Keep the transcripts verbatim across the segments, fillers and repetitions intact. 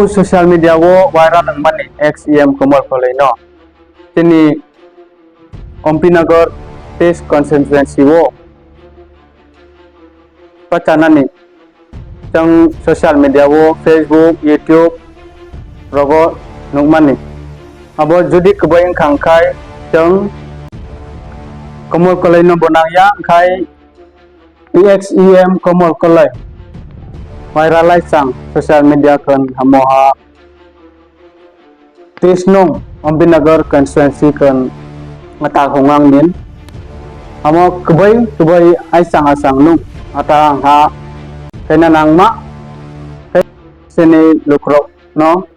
Social media o viral wngmani ex E M Komol Koloi no chini Ompinagar test constituency o pachanani chwng social media o Facebook, YouTube rogo nukmani. Abo jodi kwbai wngkha hwnkhe chwng Komol Koloi no bo nangya, hwnkhe ex E M Komol Koloi viral lai chang social media khon hamo ha. Teis nung Ompinagar constituency khon ngata hungang nin. Amo kwbai kwbai aisang asang nung ata ang ha kaina nangma. Sini lukrok no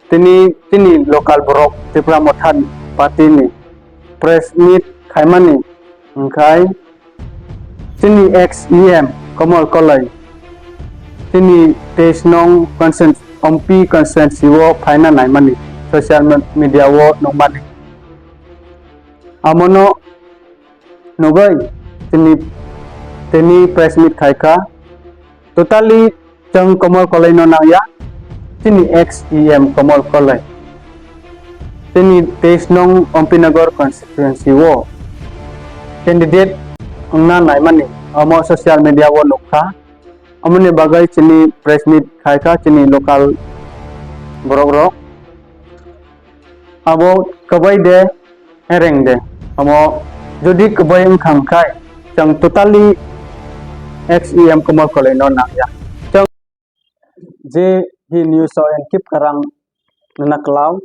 tini tini local borok Tipra Motha party ni press meet khaimani hwnkhe chini ex E M Komol Koloi chini teis nong constituency, Ompi constituency o phaina naimani social me-, media o nukmani. Amono nugwi chini tini press meet khaikha. Totally chwng Komol Koloi no nangya, chini ex E M Komol Koloi. Chini teis nong Ompinagar constituency o candidate wngna naimani omo social media o nukha. Omoni bagwi chini press meet khaikha chini local borok rok. Abo kwbai de, ereng de. Amo jodi kwbai wngkha hwnkhe chwng totally ex E M Komol Koloi no nangya. Chwng je hi news o enkip karang nana klao.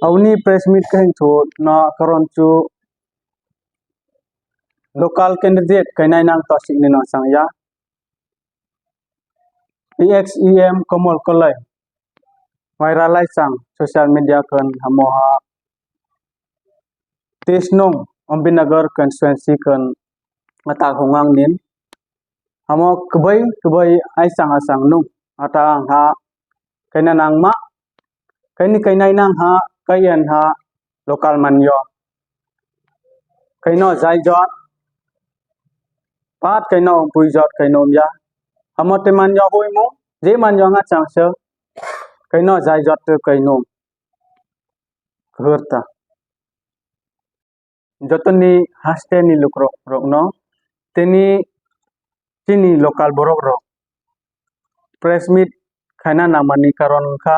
Aboni press meet khe hwnkhe na karon chu local candidate kainai nang to sikni no changya. Ex E M Komol Koloi viral lai chang social media khon hamo ha teis nong Ompinagar constituency khon ngata hungang nin. Hamo kwbai kwbai aisang asang nung ata ang ha kaina nangma. Kaini kainai nang ha, kaiyan ha, local manyo. Kaino jai jot, pat kaino bui jot kaino ya. Amo te manyo hui mu, je manyo nga chang se, kaino jai jot te kaino. Khurta. Jotoni haste ni lukrok rokno tini chini local borok rok press meet khaina nangmani karon wngkha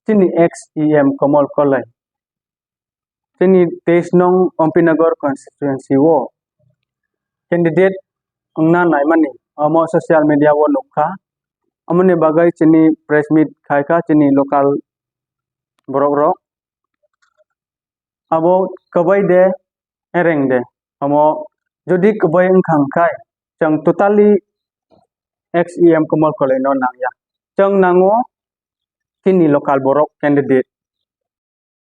chini ex E M Komol Koloi. Chini teis nong Ompinagar constituency o candidate wngna naimani omo social media o nukha. Omoni bagwi chini press meet khaikha chini local borok rok. Abo kwbai de, ereng de. Amo jodi kwbai wngkha hwnkhe chwng totally ex E M Komol Koloi no nangya. Chwng nango chini local borok candidate.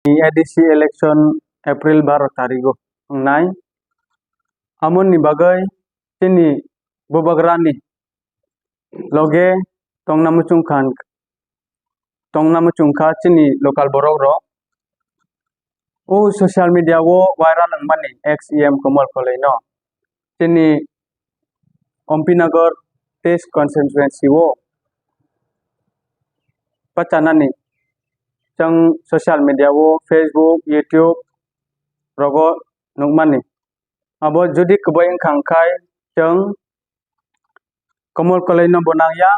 A D C election April baro tarigo wngnai. Amoni bagwi chini bubagrani loge tongna muchungkha, tongna muchungkha chini local borok rok. O social media o viral wngmani ex E M Komol Koloi no chini Ompinagar test constituency o pachanani chwng social media o Facebook, YouTube rogo nukmani. Abo jodi kwbai wngkha hwnkhe chwng Komol Koloi no bo nangya.